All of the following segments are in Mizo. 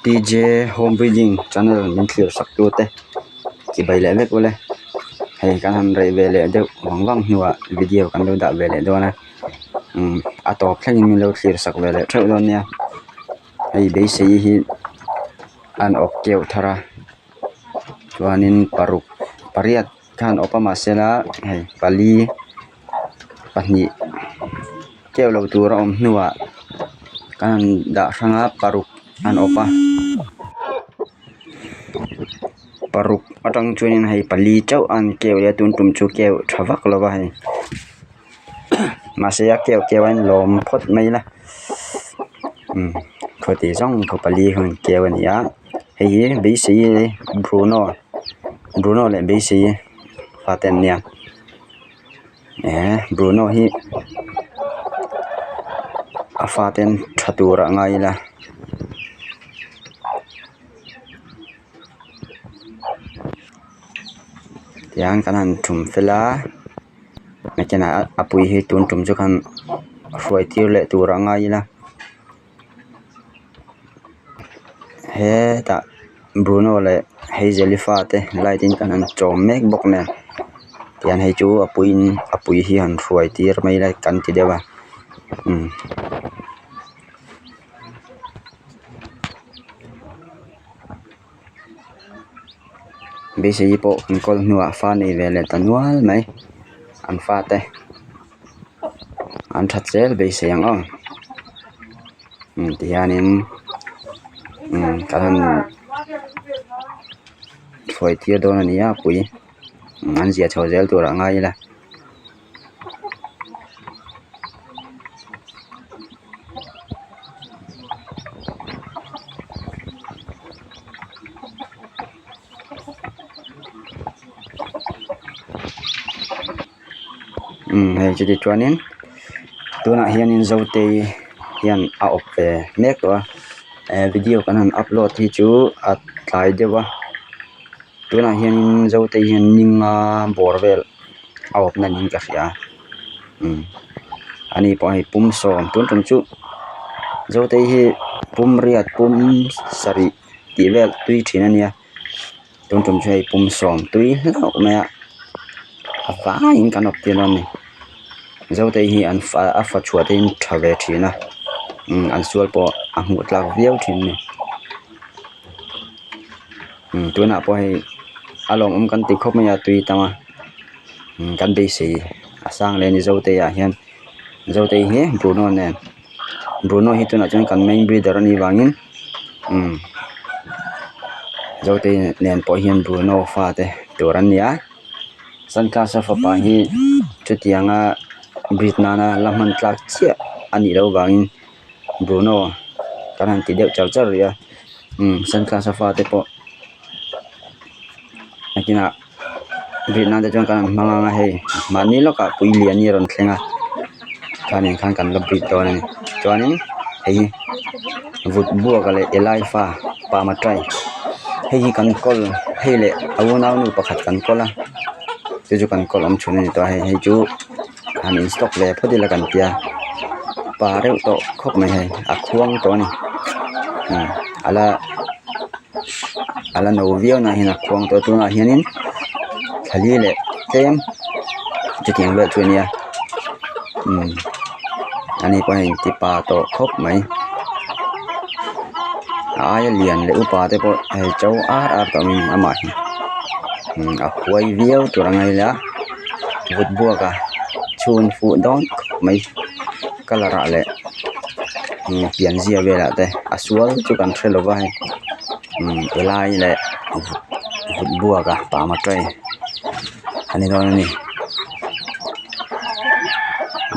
TJ home breeding channel min thlir sak tu te chibai leh vek ule hei kan han reh ve leh deuh vang vang hnuah video kan lo dah ve leh dawn a umm a tawp thlengin min lo thlir sak ve leh theuh dawn nia hei beisei hi an awk keuh thar a chuanin paruk pariat khan awp a mahsela hei pali pahnih keuh loh tur a awm hnuah kan han dah hrang a paruk an awp a paruk atang chuanin hei pali chauh an keuh leh a tun tum chu keuh tha vak lo va hei mahse a keuh keuh a inlawm phawt mai ila umm khawti zawng khaw pali khan keuh a ni a hei hi beisei bruno bruno leh beisei fate an nia eh bruno hi a fate an tha turah ngai ila. Tiang kan han thum fel a nakinah a pui hi tun tum chu khan hruai tir leh tur a ngai ila hetah Bruno leh Hazel-i fate light in kan han chawm mek bawk nen tiang hei chu a puiin a pui hi han hruai tir mai ila kan ti deuh a umm. Beisei pawh kan kawl hnuah fa nei ve leh ta nual mai an fate an that zel beisei ang aw umm tihianin umm kan han hruai tir dawn a ni a pui an zia chho zel turah ngai ila. Umm hei chuti chuanin tunah hianin zotei hian a awp ve mek tawh a eh video kan han upload hi chu a tlai deuh a tunah hianin zotei hian ninga bawr vel. A awpna niin ka hria umm ani pawh hei pum sawm tun tum chu zotei hi pum riat pum sarih tih vel tui thin a nia tun tum chu hei pum sawm tui hlauh mai a a vaiin kan awp tir dawn a ni zotei hi an fa a fa chhuah te hi tha ve thin a umm an sual pawh a hmuh tlak viau thin a ni umm tunah pawh hei a lawmawm kan ti khawp mai a tui tam a. Kan beisei a sang leh a ni Zotei ah hian Zotei hi Bruno nen Bruno hi tunah chuan kan main breeder a nih vangin umm Zotei nen pawh hian Bruno fate tur an ni a Sunclass a fapa hi chutianga breed nana la hman tlak chiah a nih loh vangin Bruno kan han ti deuh char char rih a umm Sunclass a fate pawh nakinah. Rit nan te chuan kan han hmang ang a hei mahni lawkah pui lian hi a rawn thleng a chuanin khan kan la brik dawn a ni chuanin hei hi vut buaka leh elaifa pamatrai hei hi kan kawl hei leh a unau nu pakhat kan kawl a chu chu kan kawl awm chhun a ni tawh a hei hei chu han in stock ve phawt ila kan tia pa reuh tawh khawp mai hei a khuang tawh a ni umm ala. A la no viau na hian a khuang tawh a tunah hianin thla li leh tlem chutiang vel chu a nia umm ani pawh hei ti pa tawh khawp mai a aia lian leh upa te pawh hei to ar ar tawh mai amah hi umm a huai viau tur a ngaih la vut buak a chhun fuh dawn khawp mai colour ah leh umm pianzia velah te a sual chu kan hre lo va hei umm helai leh vut buak a pama tray a ni dawn a ni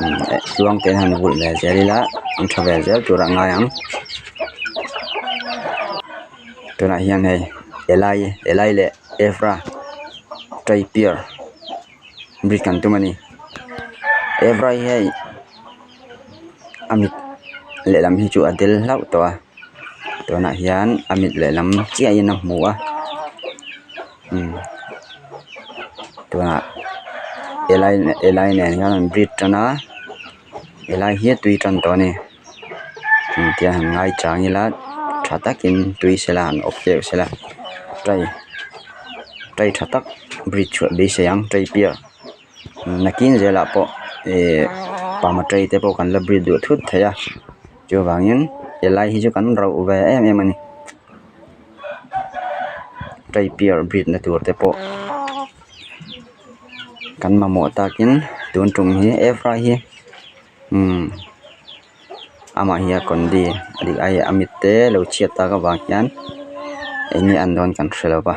umm tluang te han vulh ve zel ila an tha ve zel tur ah ngai ang tunah hian hei helai helai leh evra tray piar bridge kan tum a ni evra hi hei a mit lehlam hi chu a del hlauh tawh a tunah hian a mit lehlam chiahin a hmu a umm tunah helai helai nen hian an bridge tan a helai hi a tui tan tawh a ni tiang han ngai chang ila. tha takin tui sela han awp keuh sela tai tai tha tak breed chhuah beisei ang tai piar nakin zelah pawh ihh parma tray te pawh kan la breed duh thut thei a chuvangin helai hi chu kan rauh ve em em a ni tai piar breed na tur te pawh kan mamawh takin tun tum hi air fry hi umm amah hi a condi a dik ai a mit te lo chhiat tak avang hian eng nge an dawn kan hre lo va.